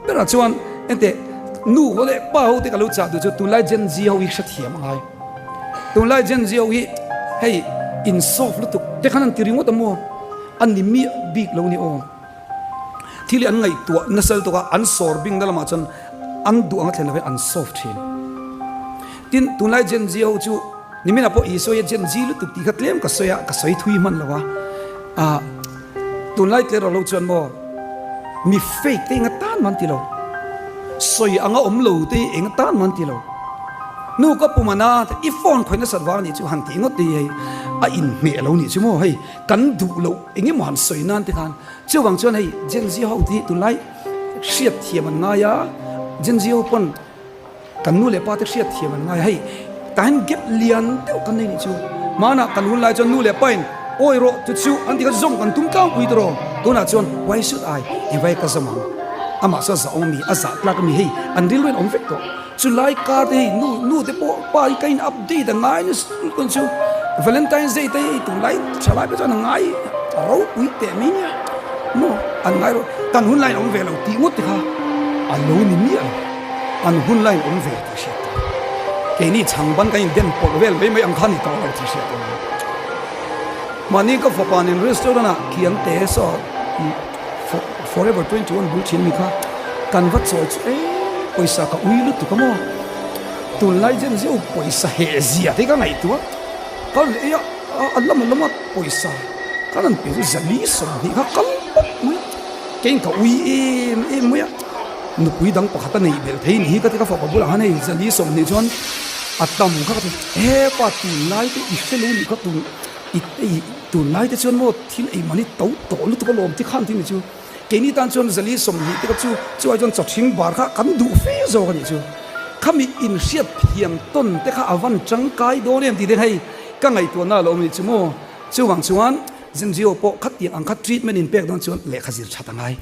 berah chuan enteh nu ho leh pa ho te ka lo chah duh chu tunlai Gen Z ho hi hrethiam a ngai. Tunlai Gen Z ho hi hei in soft lutuk te khan an ti ringawt a maw? A ni miah bik lo ni aw. Thil hi an ngaihtuah nasa lutuk a, an sawr bingna lamah chuan an duh anga thlen lovin an soft thin. Tin, tunlai Gen Z ho chu niminah pawh Isua hi a Gen Z lutuk tih kha tlem ka sawi a, ka sawi thui hman lo a. Ah, tunlai tler rawh lo chuan maw mi fake te enga tan man ti lo, sawi anga awm lo te hi enga tan man ti lo. Nu ka pum ana i phone khawih nasat vang anih chu han tih ngawt te hi hei a inhmeh lo nih chu maw hei. Kan duh loh eng emaw han sawi nan te khan chuvang chuan hei Gen Z ho te hi tunlai hriat thiam an ngai a, Gen Z ho pawn kan nu leh pa te hriat thiam an ngai a, hei tah hian gap lian deuh kan nei nih chu hmanah kan hun lai chuan nu leh pa in awi rawh chu chu an ti kha zawm kan tum tlangpui ta rawh tunah chuan why should I engvai ka zawm ang amah chu a zah awm a mi a zah tlak a mi hei an rilru in awm vek tawh. Chu lai kar te hei nu nu te pawh pa hi ka in update a ngai nasa lutuk chu Valentine's Day te hei tunlai tha lai pawh chuan a ngai a ropui teh mai nia maw an ngai ro kan hun laiin awm ve lo tih ngawt te kha a lo ni miah lo an hun laiin awm ve tih hriat tur keini chhangban kan in den pawlh vel mai mai ang kha ni tawh lo tih hriat tur mahni ka fapa nen restaurant ah kiang te saw Forever 21 bul thin mi kha kan va chawi chu e pawisa ka ui lutuk a maw tunlai zen zeuh pawisa heh zia te ka ngaihtuah kal leh ei a a lam a lam a pawisa kan han pe chu zali 20 kha kal pawp mai a keiin ka ui em em mai a nupui dang pakhat a neih belh thei ni hi ka ti ka fapa bulah khan hei zali 20 chuan a tam kha ka ti hepa tunlai te i hre lo nih kha tun I ei tunlai te chuan maw thil ei mahni to tawh lutuk alawm ti khan tih ni chu keini tan chuan zali 20 te kha chu chuai chuan chawthing bar kha kan duh fe zawk a nih chu khami inhriat thiam tawn te kha a van tangkai dawn em tih te hei ka ngaihtuahna a lo awm a nih chu maw chuvang chuan Zimzio pawh khatiang ang kha treatment in pek dawn chuan lehkha zir that a ngai.